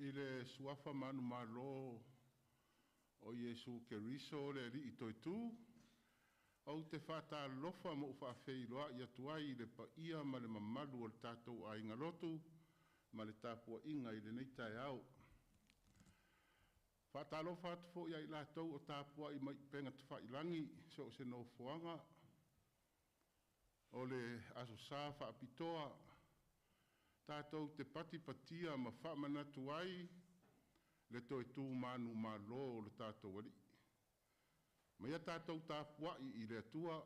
I le suafa manumalo o Iesu Keriso o le Alii Toetū, ou te faatalofa ma ou faafeiloai atu ai i le paia ma le mamalu o le tatou aiga lotu ma le tapuaiga i lenei taeao. E faatalofa atu foi ia i latou o tapuai mai i upega tafailagi i so o se nofoaga o le Aso Sa faapitoa tatou te patipatia ma faamanatu ai le toe tu manumalo o le tatou Alii. Ma ia tatou tapuai i le Atua.